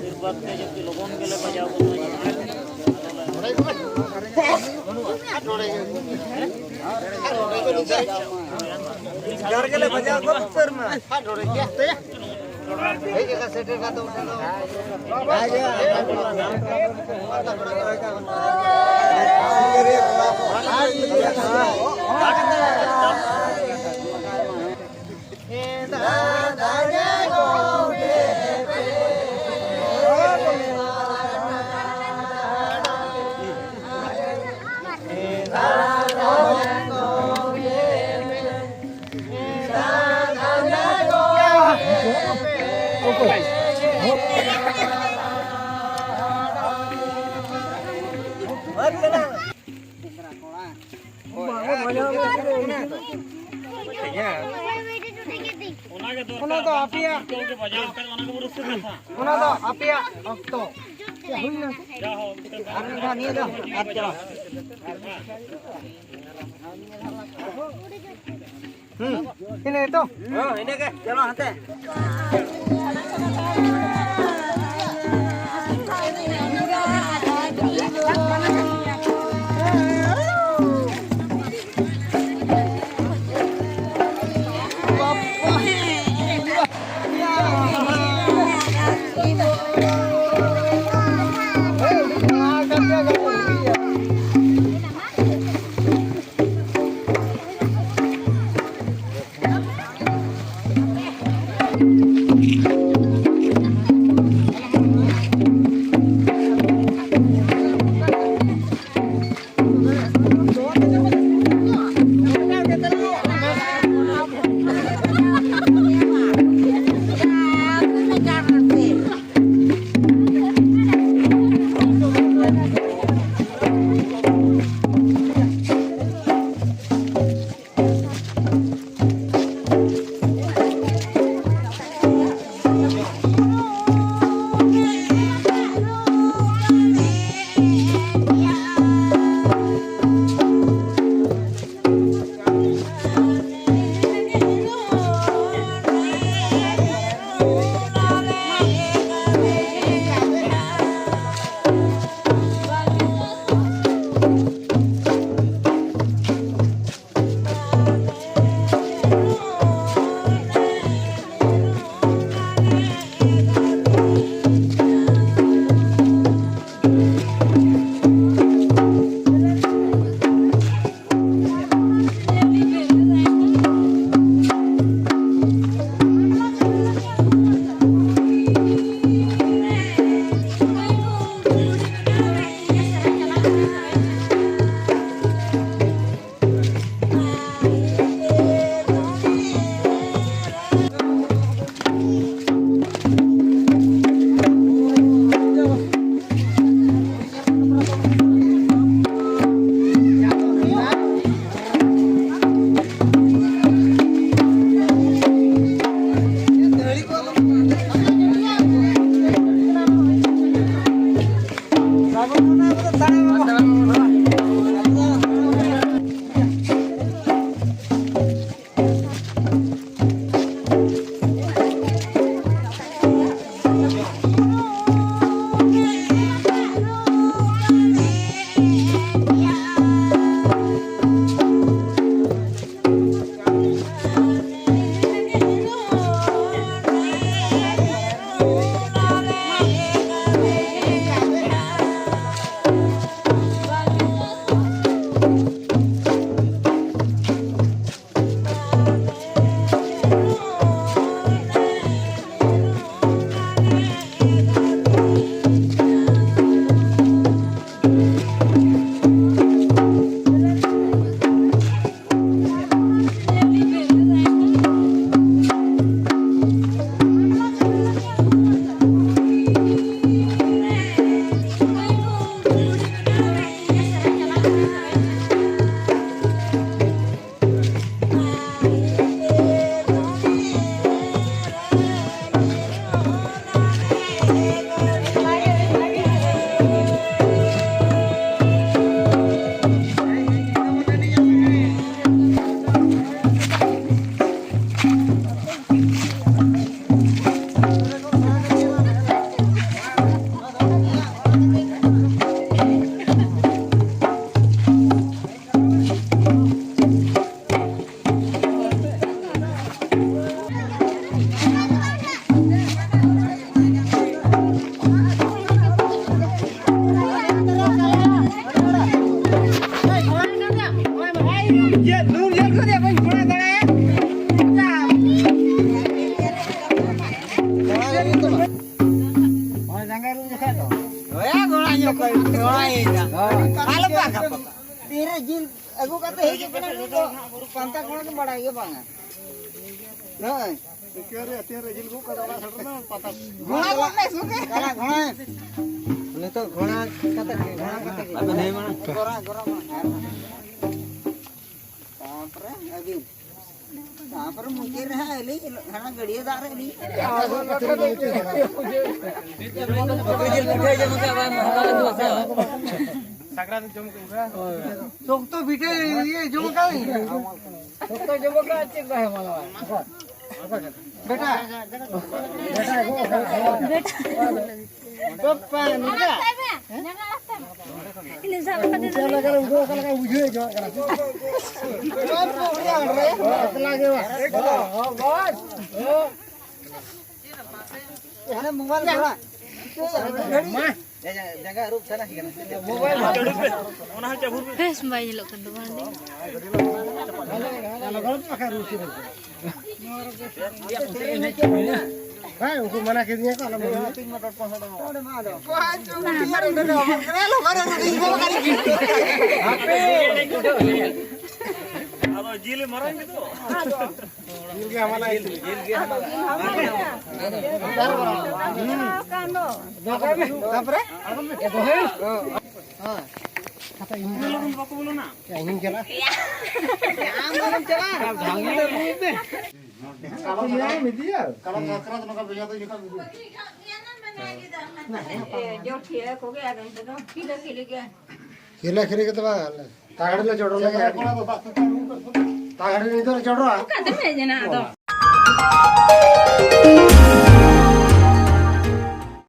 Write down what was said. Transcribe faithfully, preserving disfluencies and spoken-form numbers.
ᱟᱥᱤᱨᱵᱟᱫᱽ ᱛᱮ ᱡᱟᱛᱮ ᱞᱚᱜᱚᱱ ᱜᱮᱞᱮ ᱵᱟᱡᱟᱣ ᱜᱚᱫᱚᱜ ᱢᱟ᱾ ᱡᱟᱨ ᱜᱮᱞᱮ ᱵᱟᱡᱟᱣ ᱜᱚᱫ ᱩᱛᱟᱹᱨ ᱢᱟ᱾ ᱦᱮᱡ ᱟᱠᱟᱱ ᱥᱮᱴᱮᱨ ᱠᱟᱛᱮ ᱩᱱᱤ ᱫᱚ ᱚᱱᱟ ᱫᱚ ᱟᱯᱮᱭᱟᱜ, ᱚᱱᱟ ᱫᱚ ᱟᱯᱮᱭᱟᱜ ᱚᱠᱛᱚ᱾ ᱦᱩᱭᱱᱟ᱾ ᱟᱨ ᱢᱤᱫ ᱫᱷᱟᱣ ᱱᱤᱭᱟᱹ ᱫᱚ ᱟᱨ ᱪᱟᱞᱟᱣ᱾ ᱦᱩᱸ, ᱤᱱᱟᱹ ᱜᱮᱛᱚ? ᱦᱚᱸ, ᱤᱱᱟᱹ ᱜᱮ᱾ ᱪᱚᱞᱚ ᱦᱟᱱᱛᱮ᱾ ᱡᱚᱲᱟᱭᱮᱫᱟ᱾ ᱟᱞᱚ ᱯᱟᱠᱟ ᱯᱟᱠᱟ᱾ ᱛᱤᱨᱮ ᱡᱤᱞ ᱟᱹᱜᱩ ᱠᱟᱛᱮ ᱦᱤᱡᱩᱜ ᱠᱟᱱᱟ, ᱱᱩᱭ ᱫᱚ ᱯᱟᱱᱛᱟ ᱠᱚᱲᱟ ᱫᱚ ᱵᱟᱲᱟᱭ ᱜᱮ ᱵᱟᱝᱟ᱾ ᱦᱳᱭ᱾ ᱛᱤᱠᱤᱱ ᱨᱮ ᱟᱹᱛᱤᱧ ᱨᱮ ᱡᱤᱞ ᱟᱹᱜᱩ ᱠᱟᱛᱮ ᱚᱲᱟᱜ ᱥᱮᱴᱮᱨ ᱮᱱᱟ, ᱯᱟᱛᱟ᱾ ᱜᱷᱚᱲᱟ ᱵᱚᱱ ᱞᱮ ᱥᱩᱠᱮ᱾ ᱪᱟᱞᱟᱜ ᱜᱷᱚᱲᱟ᱾ ᱱᱤᱛᱚᱜ ᱜᱷᱚᱲᱟ ᱠᱟᱛᱮ ᱜᱮ, ᱜᱷᱚᱲᱟ ᱠᱟᱛᱮ ᱜᱮ᱾ ᱟᱵᱮᱱ ᱦᱮᱸ ᱢᱟ᱾ ᱜᱷᱚᱲᱟ, ᱜᱷᱚᱲᱟ ᱢᱟ᱾ ᱛᱟᱨᱯᱚᱨᱮ ᱟᱹᱵᱤᱱ᱾ ᱛᱟᱨᱯᱚᱨᱮ ᱢᱩᱪᱟᱹᱫ ᱨᱮ ᱦᱟᱸᱜ ᱟᱹᱞᱤᱧ, ᱦᱟᱱᱟ ᱜᱟᱹᱰᱭᱟᱹ ᱫᱟᱜ ᱨᱮ ᱟᱹᱞᱤᱧ᱾ ᱥᱟᱠᱨᱟᱛ ᱡᱚᱢ ᱠᱚ ᱦᱩᱭᱩᱜᱼᱟ᱾ ᱥᱚᱠᱛᱚ ᱯᱤᱴᱷᱟᱹ ᱤᱭᱟᱹ ᱡᱚᱢ ᱠᱟᱜ ᱟᱹᱧ᱾ ᱥᱚᱠᱛᱚ ᱡᱚᱢ ᱠᱟᱜ ᱪᱮᱫ ᱵᱟᱭ ᱮᱢᱟ ᱞᱟᱣᱟ᱾ ᱵᱮᱴᱟ᱾ ᱵᱮᱴᱟ᱾ ᱵᱟᱯᱟ, ᱱᱚᱝᱠᱟ᱾ ᱤᱱᱟᱹ ᱥᱟᱵ ᱠᱟᱛᱮ ᱫᱚ ᱚᱠᱟ ᱞᱮᱠᱟ ᱩᱫᱩᱜ ᱟᱠᱟᱱᱟ, ᱚᱠᱟ ᱞᱮᱠᱟ ᱵᱩᱡᱷᱟᱹᱣ ᱦᱚᱪᱚᱣᱟᱜ ᱠᱟᱱᱟ᱾ ᱮᱠᱞᱟ ᱜᱮ ᱵᱟᱝ᱾ ᱦᱟᱱᱮ ᱢᱳᱵᱟᱭᱤᱞ ᱫᱷᱚᱨᱟ᱾ ᱢᱟ᱾ ᱡᱟᱸᱜᱟ ᱟᱹᱨᱩᱵ ᱥᱟᱱᱟ ᱠᱟᱱᱟ᱾ ᱯᱷᱮᱥ ᱵᱟᱭ ᱧᱮᱞᱚᱜ ᱠᱟᱱ ᱛᱟᱢᱟ ᱚᱸᱰᱮ᱾ ᱦᱮᱸ, ᱩᱱᱠᱩ ᱢᱟᱱᱟ ᱠᱤᱫᱤᱧᱟ ᱠᱚ, ᱟᱞᱚᱢ ᱟᱹᱜᱩᱭᱟ᱾ ᱟᱫᱚ ᱡᱤᱞ ᱢᱟᱨᱟᱝ ᱜᱮᱫᱚ᱾ ᱡᱤᱞ ᱜᱮ ᱦᱟᱢᱟᱞᱟ ᱤᱥᱤᱱ᱾ ᱡᱤᱞ ᱜᱮ ᱦᱟᱢᱟᱞᱟ᱾ ᱛᱟᱯᱚᱨᱮ? ᱦᱮᱸ᱾ ᱤᱧ ᱞᱚᱜᱚᱱ ᱵᱟᱠᱚ ᱵᱚᱞᱚᱱᱟ᱾ ᱤᱧ ᱪᱟᱞᱟᱜ᱾ ᱟᱢ ᱫᱚᱢ ᱪᱟᱞᱟᱜ᱾ ᱠᱟᱞᱚᱢ ᱢᱮᱭᱟᱭ ᱢᱤᱫᱤᱭᱟ᱾ ᱠᱟᱞᱚᱢ ᱥᱟᱠᱨᱟᱛ ᱱᱚᱝᱠᱟ ᱵᱮᱡᱷᱟ ᱛᱩᱧ ᱡᱚᱠᱷᱚᱱ ᱢᱤᱫᱤᱭᱟ᱾ ᱮ, ᱡᱚᱴᱷᱤᱭᱟᱹ ᱠᱚᱜᱮ ᱟᱨ ᱚᱱᱛᱮ ᱫᱚ ᱠᱷᱤᱞᱟᱹ ᱠᱷᱤᱞᱤ ᱜᱮ᱾ ᱠᱷᱮᱞᱟ ᱠᱷᱮᱞᱤ ᱠᱟᱛᱮ ᱵᱟᱝ, ᱛᱟᱜᱲᱮ ᱞᱮ ᱪᱚᱰᱚᱨ ᱞᱮᱜᱮ᱾ ᱠᱚᱲᱟ ᱫᱚ ᱫᱟᱜ ᱛᱮᱛᱟᱝ ᱛᱟᱜᱲᱮ ᱱᱤᱛᱚᱜ ᱞᱮ ᱪᱚᱰᱚᱨᱟ᱾ ᱚᱠᱟᱛᱮᱢ ᱦᱮᱡ ᱮᱱᱟ ᱟᱫᱚ?